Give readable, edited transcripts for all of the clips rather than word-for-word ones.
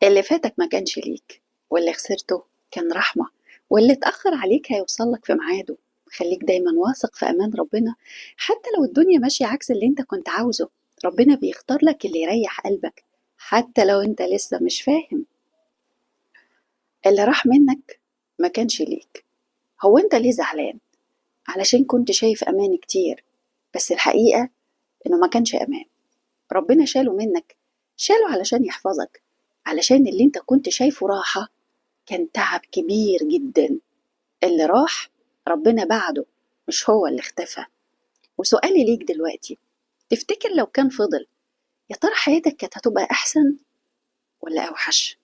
اللي فاتك ما كانش ليك، واللي خسرته كان رحمة، واللي اتأخر عليك هيوصلك في ميعاده. خليك دايما واثق في أمان ربنا، حتى لو الدنيا ماشية عكس اللي انت كنت عاوزه. ربنا بيختار لك اللي يريح قلبك حتى لو انت لسه مش فاهم. اللي راح منك ما كانش ليك. هو انت ليه زعلان؟ علشان كنت شايف أمان كتير، بس الحقيقة انه ما كانش أمان. ربنا شاله منك، شاله علشان يحفظك، علشان اللي انت كنت شايفه راحة كان تعب كبير جدا. اللي راح ربنا بعده، مش هو اللي اختفى. وسؤالي ليك دلوقتي، تفتكر لو كان فضل يا ترى حياتك كانت هتبقى أحسن ولا أوحش؟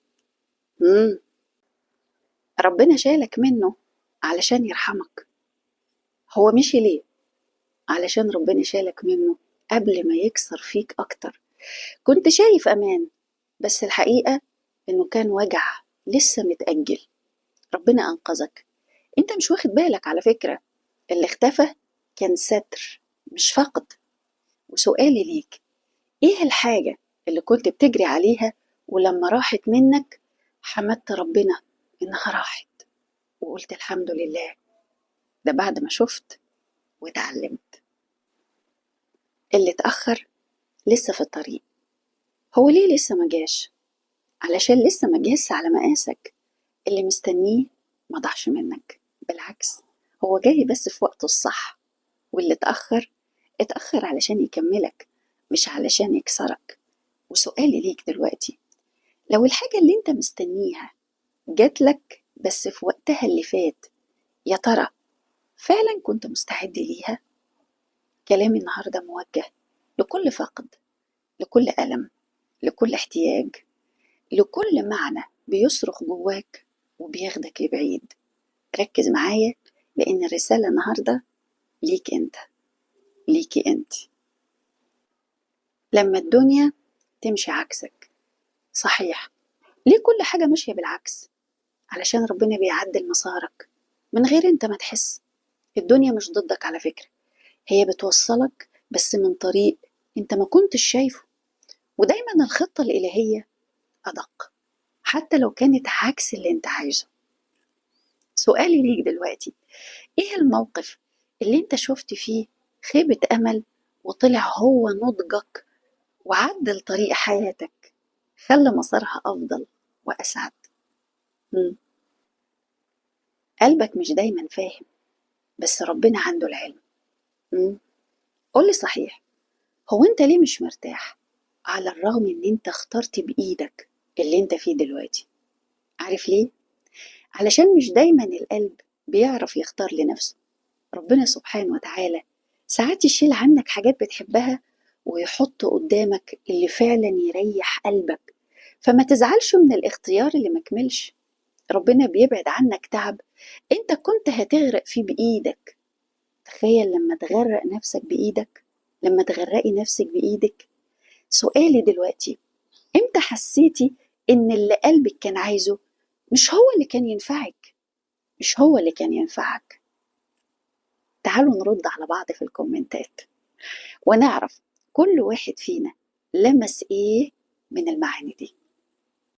ربنا شالك منه علشان يرحمك. هو مشي ليه؟ علشان ربنا شالك منه قبل ما يكسر فيك أكتر. كنت شايف أمان، بس الحقيقة إنه كان وجع لسه متأجل. ربنا أنقذك، أنت مش واخد بالك على فكرة. اللي اختفى كان ستر مش فقد. وسؤالي ليك، إيه الحاجة اللي كنت بتجري عليها ولما راحت منك حمدت ربنا إنها راحت وقلت الحمد لله؟ ده بعد ما شفت واتعلمت. اللي اتأخر لسه في الطريق. هو ليه لسه ما جاش؟ علشان لسه ما جاش على مقاسك. اللي مستنيه ما ضاعش منك، بالعكس هو جاي بس في وقته الصح. واللي اتأخر اتأخر علشان يكملك مش علشان يكسرك. وسؤالي ليك دلوقتي، لو الحاجة اللي انت مستنيها جاتلك بس في وقتها اللي فات، يا ترى فعلا كنت مستعد ليها؟ كلامي النهاردة موجه لكل فقد، لكل ألم، لكل احتياج، لكل معنى بيصرخ جواك وبياخدك لبعيد. ركز معايا لأن الرسالة النهاردة ليك أنت، ليكي أنت. لما الدنيا تمشي عكسك، صحيح ليه كل حاجة ماشية بالعكس؟ علشان ربنا بيعدل مسارك من غير أنت ما تحس. الدنيا مش ضدك على فكرة، هي بتوصلك بس من طريق أنت ما كنتش شايفه. ودايما الخطة الإلهية أدق حتى لو كانت عكس اللي أنت عايزه. سؤالي ليك دلوقتي، إيه الموقف اللي أنت شفت فيه خيبة أمل وطلع هو نضجك وعدل طريق حياتك، خلى مسارها أفضل وأسعد؟ قلبك مش دايما فاهم، بس ربنا عنده العلم. قولي صحيح، هو أنت ليه مش مرتاح على الرغم إن أنت اخترت بإيدك اللي أنت فيه دلوقتي؟ عارف ليه؟ علشان مش دايما القلب بيعرف يختار لنفسه. ربنا سبحانه وتعالى ساعات يشيل عنك حاجات بتحبها ويحط قدامك اللي فعلا يريح قلبك، فما تزعلش من الاختيار اللي مكملش. ربنا بيبعد عنك تعب انت كنت هتغرق فيه بإيدك. تخيل لما تغرق نفسك بإيدك، لما تغرقي نفسك بإيدك. سؤالي دلوقتي، امتى حسيتي ان اللي قلبك كان عايزه مش هو اللي كان ينفعك، مش هو اللي كان ينفعك؟ تعالوا نرد على بعض في الكومنتات ونعرف كل واحد فينا لمس ايه من المعاني دي.